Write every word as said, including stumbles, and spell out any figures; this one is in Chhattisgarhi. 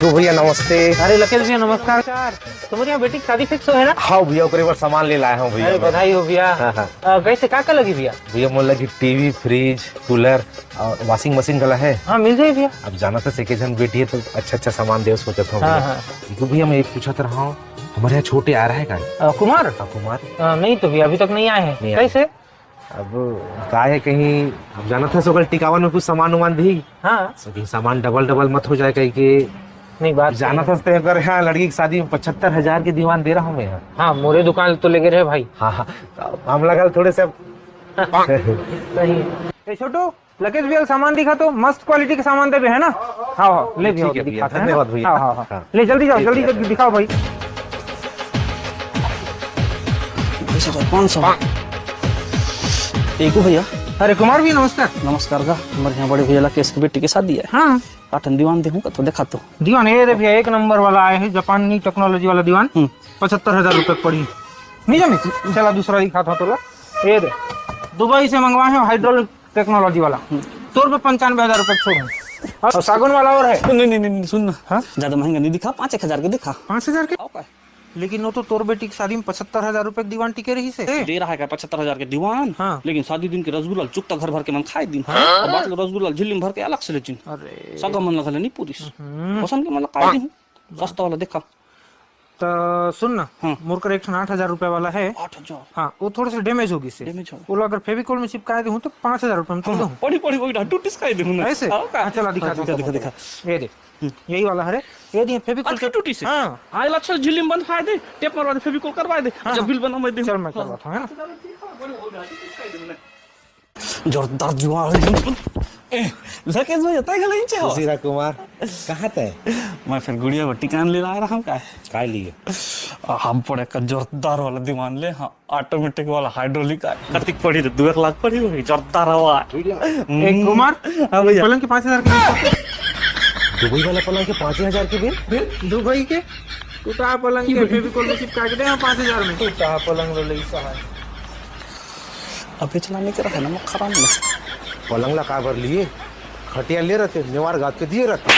तो भैया नमस्ते। अरे लकेश भैया नमस्कार। तुम्हारे यहाँ बेटी की शादी फिक्स हो है ना? हाँ भैया, ओकरे बर सामान ले लाए हूँ भैया अरे मैं। बधाई हो भैया। हाँ, हाँ। अ, कैसे का का लगी भैया? भैया मोर लगी टीवी, फ्रिज, कूलर और वॉशिंग मशीन घला है। हाँ मिल जाए भैया। अब जाना था सेके झन बेटी है तो अच्छा अच्छा सामान दे सोचत हूँ हाँ, भैया। हाँ। तो भैया मैं ये पूछत रहा हूँ, हमारे यहाँ छोटे आ रहा है का? अ, कुमार? हाँ, कुमार। अ, नहीं तो भैया अभी तक नहीं आए हैं। नहीं आए। कैसे? अब का है कहीं, अब जाना था सो कल टिकावन में कुछ सामान उमान दी। हाँ। सो कहीं सामान डबल डबल मत हो जाए कहीं के। नहीं बात जाना सही था है। तो अगर हाँ लड़की की शादी में पचहत्तर हजार के दीवान दे रहा हूँ मैं यहाँ। हाँ मोरे दुकान तो लेके रहे भाई। हाँ हाँ। तो हम लगा थोड़े से अब सही। ए छोटू, लकेश भैया का सामान दिखा तो, मस्त क्वालिटी के सामान देबे है ना? हाँ हाँ ले भैया ठीक है भैया, दिखाते हैं ना। धन्यवाद भैया। हाँ हाँ हाँ हाँ। ले जल्दी जाओ, ठीक जल्दी है। जल्दी दिखाओ भाई। पाँच सौ। एको भैया। अरे कुमार भैया नमस्कार। नमस्कार का, हमारे यहाँ बड़े भैया लकेश की बेटी की शादी है। हाँ। आठन दीवान देहूँ का तो देखा तो। दीवान ये रे भैया, एक नंबर वाला आए है, जापानी टेक्नोलॉजी वाला दीवान। हम्म। पचहत्तर हजार रुपये पड़ी। नहीं जाने, चला दूसरा दिखा था तोला। ये दे, दुबई से मंगवाए हैं हाइड्रोलिक टेक्नोलॉजी वाला। हम्म। तोर पे पंचानवे हजार रुपये छोड़ूँ। और सागौन वाला और है? नहीं नहीं नहीं नहीं, सुन ना। हाँ? ज्यादा महंगा नहीं दिखा, पाँच एक हजार के दिखा। पाँच हजार के? आओ का? लेकिन वो तो तोर बेटी की शादी में पचहत्तर हजार रुपये के दीवान टिके रही से। दे रहा है का पचहत्तर हजार के दीवान? हाँ। लेकिन शादी दिन के रसगुल्ला चुकता घर भर के मन खाए दिन। हाँ। और बात रसगुल्ला झिल्ली में भर के अलग से ले चिन। अरे। सगा मन लगा ले नहीं पूरी। हम्म। पसंद के मन लगा खाए दिन। सस्ता वाला देखा। तो सुन ना, हाँ। मोर कर एक ठन आठ हजार रुपया वाला है। आठ हजार? हाँ, वो थोड़े से डैमेज हो गई से। डैमेज हो। वो अगर फेविकोल में चिपकाए दूँ तो पाँच हजार रुपये में तोड़ हाँ, दूँ। पड़ी, पड़ी, वही ना, टूटिस खाए दूँ ना। ऐसे? हाँ, का? हाँ, चला, दिखा, हाँ, दिखा, दिखा, दिखा, दिखा। दिखा। ये दे। हम्म। यही वाला है रे। ये दिए फेविकोल अच्छा, के। टूटी से? हाँ। आइला अच्छा झिल्ली में बंद खाए दे, टेप मरवा दे, फेविकोल करवा दे। हाँ। जब बिल बना मैं दे। चल, मैं हाँ। करवाता हूँ, है ना? अच्छा, चलो, ठीक है, बड़ी हो गया, टूटी से खाए दे मैंने। जोरदार जुआ है। ए, लकेश भाई, तय गले इंचे हो। जीरा कुमार, कहाँ तय? मैं फिर गुड़िया को टिकान ले ला रहा हूँ का? काय लिए? हम पड़े का जोरदार वाला दीवान ले, हाँ, ऑटोमेटिक वाला हाइड्रोलिक है। कतिक पड़ी रे? दो एक लाख पड़ी होगी, जोरदार हवा। ए, कुमार, हाँ भैया। पलंग के पाँच हजार के बिल। दुबई वाला पलंग के पाँच हजार के बिल? बिल? दुबई के? टूटा पलंग के फेविकोल में चिपका के दे, हाँ, पाँच हजार में। टूटा पलंग लो, ले सहाय। अबे चला नहीं कर रहा है ना, मक्खा राम ने। पलंग ला काबर लिए? खटिया ले रहते, नेवार गाद के दिए रहते।